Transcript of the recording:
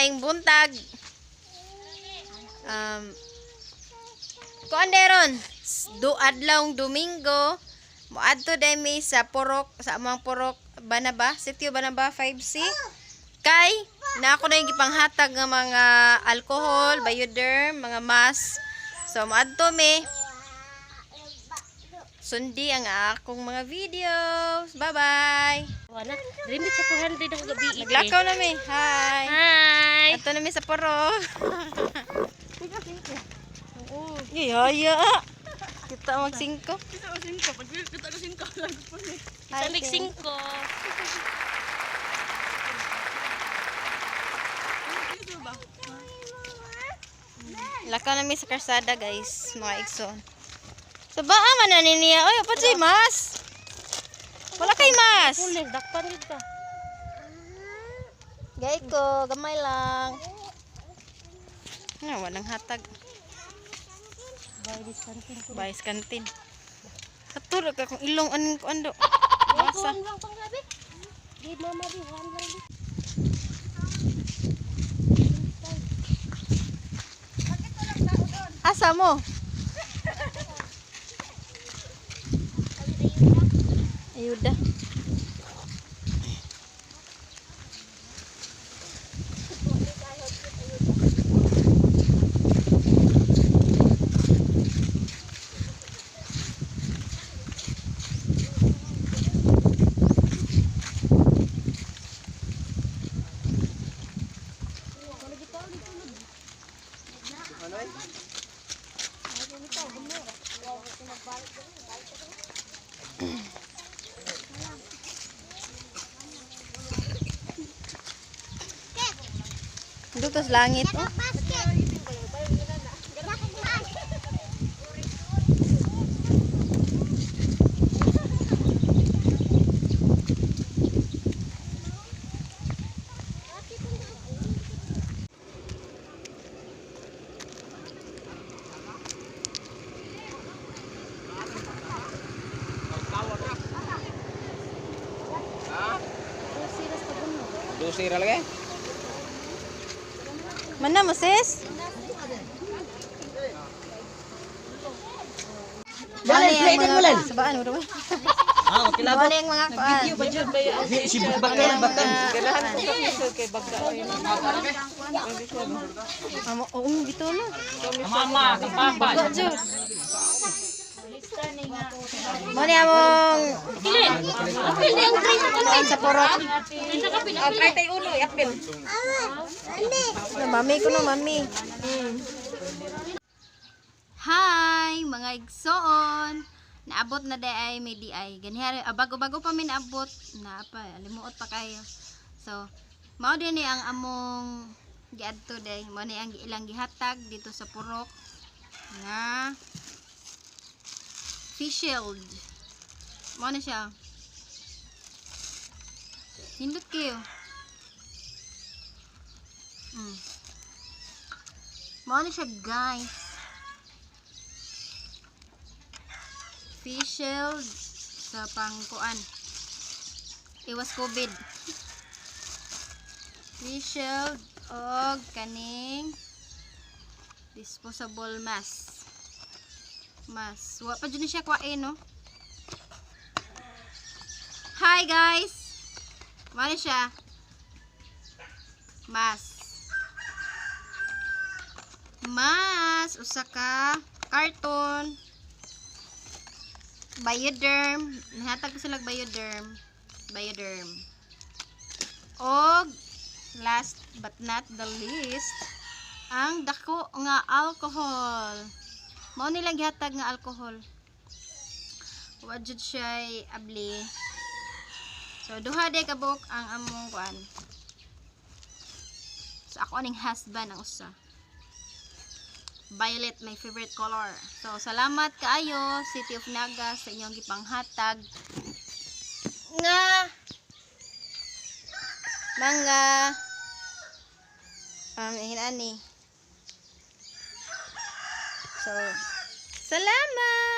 Maayong buntag. Kuan deron, do adlawng Domingo, moadto day mi sa Purok, sa among Purok Banaba, Sitio Banaba 5C. Kay na ako na yung gipanghatag nga mga alcohol, Bioderm, mga mask. So moadto mi. Sundi ang akong mga videos. Bye-bye. Wala. Limit sa 400 ang gabi. Naglakaw na mi. Hi. Hi. Ato na mi sa Purok. Oo. Yaya. Kita mag 5. Kita ko singko. Pag kita ko singko, lang po ni. Sa mig 5. Ito ba? Lakaw na mi sa karsada, guys, mga igsoon. Sa baa man na niya. Oy, pa jay mas. Wala kay mas. Kulir, dakpan gid ka. Gay ko, gamay lang. Nga, walang hatag. By this kantin ko. Bayis kantin. Katulog ka kung ilong aning kuando. Masa. One lang pang gabi. Di mama di one lang di. Asa mo? Ayuda. Dito sa langit, oh. Dosi ra lagi. Mana mo, sis? Dali, play din mo lang. Sabaan mo ba? Ah, okay lang. Wala yung mga kuan. Si bakan bakan. Amo, oo, bitaw na. Mama, papa. Bago jud. Mo ni among Apil di ang 30 kuan sa Purok. 30 kapil. Try tayo ulo, apel. No, mami ko no, mami. Hi, mga igsoon. Naabot na di ay may di ay. Ganihari, bago-bago pa mi naabot. Na pa, limuot pa kayo. So, mao din ni ang among giadto day. Mao ni ang ilang gihatag dito sa Purok nga fish shield. Mao na siya. Hindot kayo. Mao na siya, guys. Fish shield sa pangkuan. Iwas COVID. Fish shield og kaning disposable mask. Mask. Wa pa jud ni siya kuwain, no? Hi, guys. Mao na siya. Mask. Mas usa ka carton Bioderm, nihatag ko sila og Bioderm. Bioderm. Og last but not the least, ang dako nga alcohol. Mao nilang gihatag nga alcohol. Wa jud siya abli. So duha day ka buok ang among kuan. So ako aning husband ang usa. Violet, my favorite color. So, salamat kaayo, City of Naga, sa inyong gipanghatag nga mga inani. So, salamat!